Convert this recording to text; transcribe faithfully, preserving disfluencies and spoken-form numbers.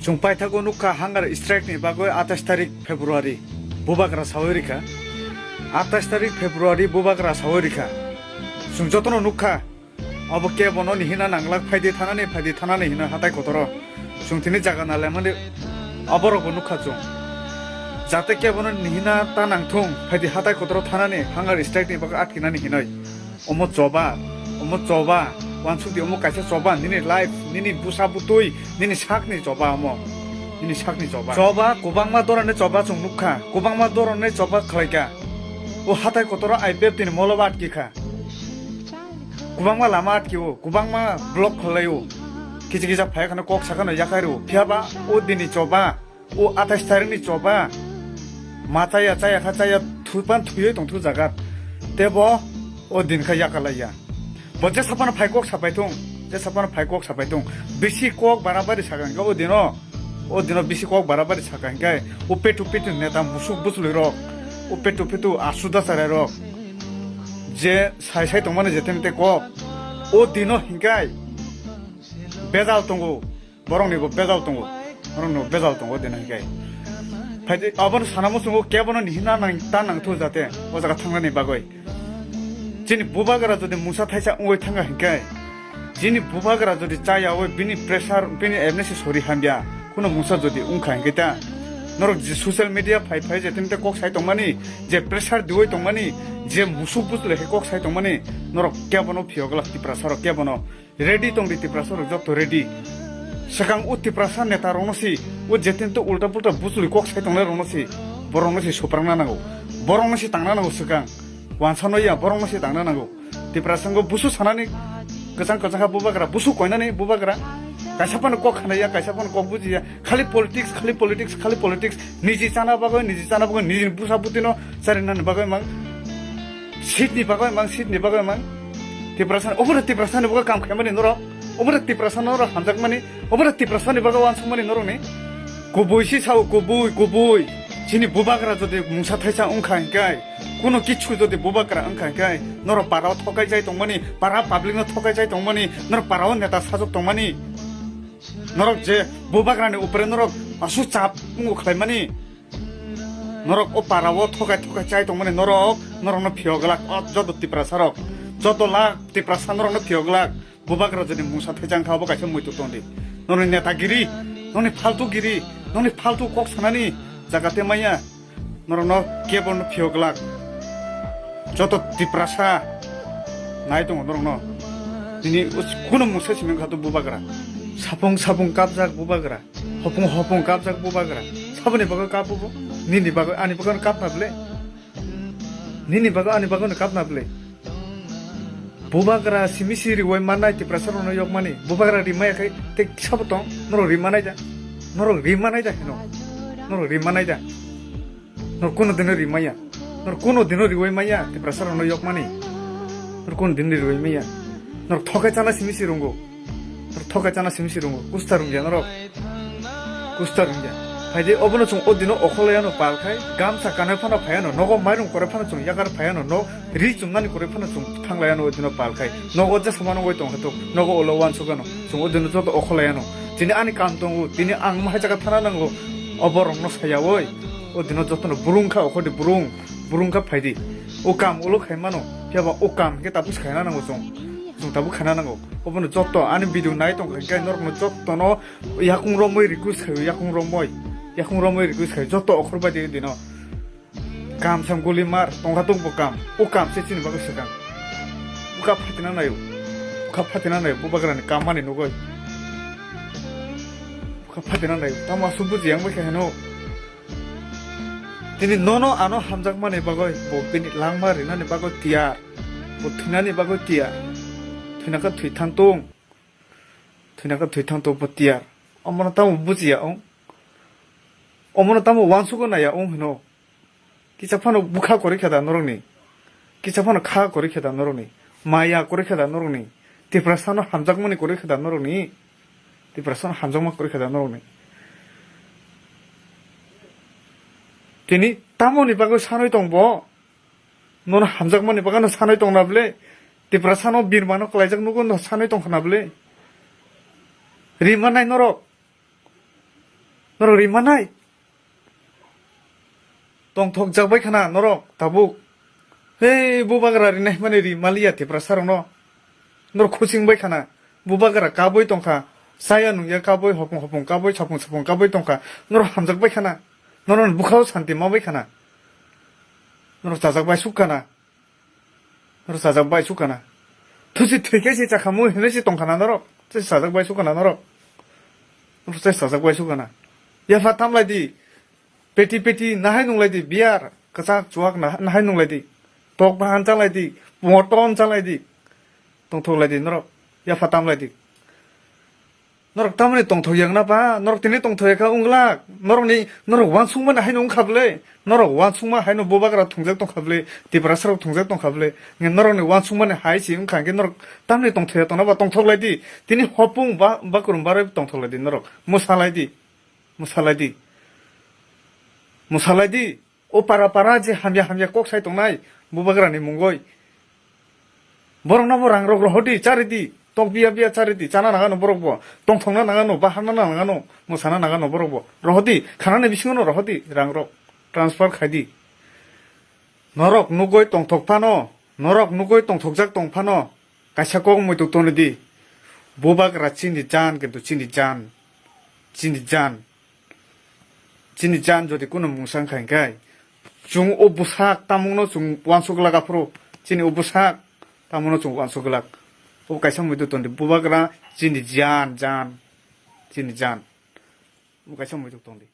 Chwng paithago nukha hunger strike ni bagwi atais tarik February bubagra sawi rikha. Atais tarik February bubagra sawi rikha. Chwng jotono nukha, abo kebono nihina nanglak, phaidi thanani, phaidi thanani hino hatai kotoro. Chwng tini jaga nalaimani aborokbo nukha chwng. Jate kebono nihina ta nangthung, phaidi hatai kotoro thanani, hunger strike ni bagwi atkinani hinoi. Omo choba, omo choba, wansukdi omo kaisa choba, nini life, nini busa butui, nini sakni choba omo, nini sakni choba. Choba, kwbangma dorani choba chwng nukha, kwbangma dorani choba khlaikha. O hatai kotoro I P F T ni molo ba atkikha. Kwbangma lama atkio, kwbangma block khlaio. Kisa kisa phaikhano kok sakhano yakhai rwo. Phiyaba o dini choba, o atais tarikni choba. Ma chaya, chaya kha chaya, thupan thuyoi tongthu jagat. Tebo o din kha yakalaiya. Bo jesa phano phai kok sapai thung, jesa phano phai kok sapai thung. Bisi kok barabari sakha hwnkhe o dino, o dino bisi kok barabari sakha hwnkhe o petu petu neta musuk buchulwi rok, o petu petu asuda charai rok. Je sai sai tongmani je tente kok, o dino hinkai bejal tongo, borokni bo bejal tongo, borokni bo bejal tongo dino hinkai. Phaidi abono sana muchungo kebono nihina nang, ta nangthu jate o jaga thangnani bagwi. Chini bubagra jodi mungsa thaisa wngwi thanga hinkai, chini bubagra jodi chaya oi bini pressure, bini M N C sori hamya, kuno mungsa jodi wngkha hinkai ta. Norok je social media phai phai je tente kok sai tongmani, je pressure diwi tongmani, je musuk buchulwi khe kok sai tongmani, norok kebono phiyok glak Tiprasa rok kebono. Ready tongdi Tiprasa rok joto ready. Swkang o Tiprasa neta rokno si, o jetin to ulta pulta buchuli kok sai tongnai rokno si, borokno si suprangna nango. Borokno si tangna nango swkang. Wansano ya borokno si tangna nango. Tiprasa ngo busu sanani kwchang kwchang kha bubagra, busu koinani bubagra. Kaisa phano kok khanaya, kaisa phano kok bujiya. Khali politics, khali politics, khali politics. Niji chana bagwi, niji chana bagwi, niji busa butino charinani bagwi mang. Seat ni bagwi mang, seat ni bagwi mang. Tiprasa, obo Tiprasa ni bagwi kam khaimani norok. Obo Tiprasa norok hamjakmani. Obo Tiprasa ni bagwi wansukmani norok ni. Kubui si sao, kubui, kubui. Chini bubagra jodi mungsa thaisa wngkha hinkai, kuno kichu jodi bubagra wngkha hinkai, norok para o thokai jai tongmani, para public no thokai jai tongmani, norok para o neta sajok tongmani. Norok je bubagra ni upre norok asu chap mungo khlaimani. Norok o para o thokai thokai chai tongmani norok, norokno phiyok glak, o joto Tiprasa rok, joto lakh Tiprasa norokno phiyok glak. Bubagra jodi mungsa thaichang kha, obo kaisa muitu tongdi. Noni netagiri, noni faltu giri, noni faltu kok sanani jaga te maya. Norokno kebono phiyok glak. Joto Tiprasa nai tongo norokno. Nini us-, kuno mungsa simi kha to bubagra. Sapung sapung kapjak bubagra. Hopung hopung kapjak bubagra. Saboni bagwi kapo bo? Nini bagwi, ani bagwi kapna ble? Nini bagwi, ani bagwi kapna ble? Bubagra simi si riwai mannai Tiprasa rokno yokmani. Bubagra rimaya khai tei sabo tong? Norok rimanai da? Norok rimanai da hino? Norok rimanai da? Norok kuno dino rimaya. Norok kuno dino riwai maya Tiprasa rokno yokmani. Norok kuno dino riwai maya. Norok thokai chana simi si rungo. Norok thokai chana simi si rungo. Kusta rungya norok. Kusta rungya. Phaidi obono chwng o dino okholaiano pal khai. Gamsa kanai phano phaiano. Nogo mairung kore phano chwng yakar phaiano. No ri chumnani kore phano chwng thanglaiano o dino pal khai. Nogo jesa mano wai tong khatuk. Nogo ulo wansukano. Chwng o dino joto okholaiano. Tini ani kam tongo. Tini ang mahai jaga thana nango. Oborokno sayawi. O dino jotono burung kha okhordi burung. Burung kha phaidi. O kam ulo khai mano. Phiya ba o kam khe tabuk khaina nango chwng. Chwng tabuk khaina nango. Obono joto ani video nai tong kha khe norokno jotono yakung romwi request khayo, yakung romwi. Yakung romwi request khayo. Joto okhor bai di dino. Kam sam guli mar, tongkha tong bo kam. O kam se chini bagwi swkang. Bwkha phatina nayo. Bwkha phatina nayo. Bubagrani kam mani nugwi. Bwkha phatina nayo. Tamo aswk buji yang bai khe heno. Tini nono ano hamjakmani bagwi bo bini langma rinani bagwi tiyar. Bo thwinani bagwi tiyar. Thwinakha thwi thang tong. Thwinakha thwi thang tong bo tiyar. Omono tamo bujiya ong. Omono tamo wansukgo naiya ong hino. Kisa phano bwkha kwrwi khe da norokni. Kisa phano kha kwrwi khe da norokni. Maya kwrwi khe da norokni. Tiprasano hamjakmani kwrwi khe da norokni. Tiprasano hamjakma kwrwi khe da norokni. Tini tamoni bagwi sanwi tong bo? Nono hamjakmani bagwi no sanwi tong na bwle? Tiprasano birmano kwlaijak nukgo no sanwi tong kha na bwle? Rimanai norok. Norok ri manai. Tongthok jak bai khana norok tabuk. Hei, bubagra rinai mani ri maliya Tiprasa rokno. Norok khuching bai khana. Bubagra kabui tongkha. Saya nungya kabui, hopung hopung kabui, sapung sapung kabui tongkha. Norok hamjak bai khana. Norok bukhao santi ma bai khana. Norok chajak bai suk khana. Norok chajak bai suk khana. Thusi thwi khe se chakhamu hinwi se tong khana norok. Se chajak bai suk khana norok. Norok se chajak bai suk khana. Yapha tam lai di. Peti peti nahai nung lai di. Beer kwchak chuak nah-, nahai nung lai di. Tok bahan cha lai di. Moton cha lai di. Tongthok lai di norok. Yapha tam lai di. Norok tamoni tongthok yang na ba? Norok tini tongthok ya kha wng glak. Norokni, norok uansukmani haino wng kha bwle. Norok uansukma haino bubagra thwngjak tong kha bwle. Tiprasa rok thwngjak tong kha bwle. Nge norokni uansukmani hai se wng kha hwnkhe norok tamoni tongthok ya tong na ba? Tongthok lai di. Tini hopung ba, bakurum baroi tongthok lai di norok. Mwsa lai di. Mwsa lai di. Mwsa lai di. O para para je hamya hamya kok sai tongnai bubagrani mungoi. Borokno bo rang rok rohor di, chari di, tok biya biya chari di, chana nangano borok bo, tongthokna nangano, baharna nangano, mwsana nangano borok bo. Rohor di, khanani bisingo no rohor di, rang rok transfer khai di. Norok nugoi tongthok phano, norok nugoi tongthokjak tong phano, kaisa kok muituk tongri di. Bubagra chini jan, kintu chini jan, chini jan. Chini jan jodi kunu mungsa wngkha hinkhe, chwng o bwsak tamungno chwng uansuk glak aphuru, chini o bwsak tamungno chwng uansuk glak. O kaisa muituk tongdi, bubagra chini jan, jan, chini jan. O kaisa muituk tongdi.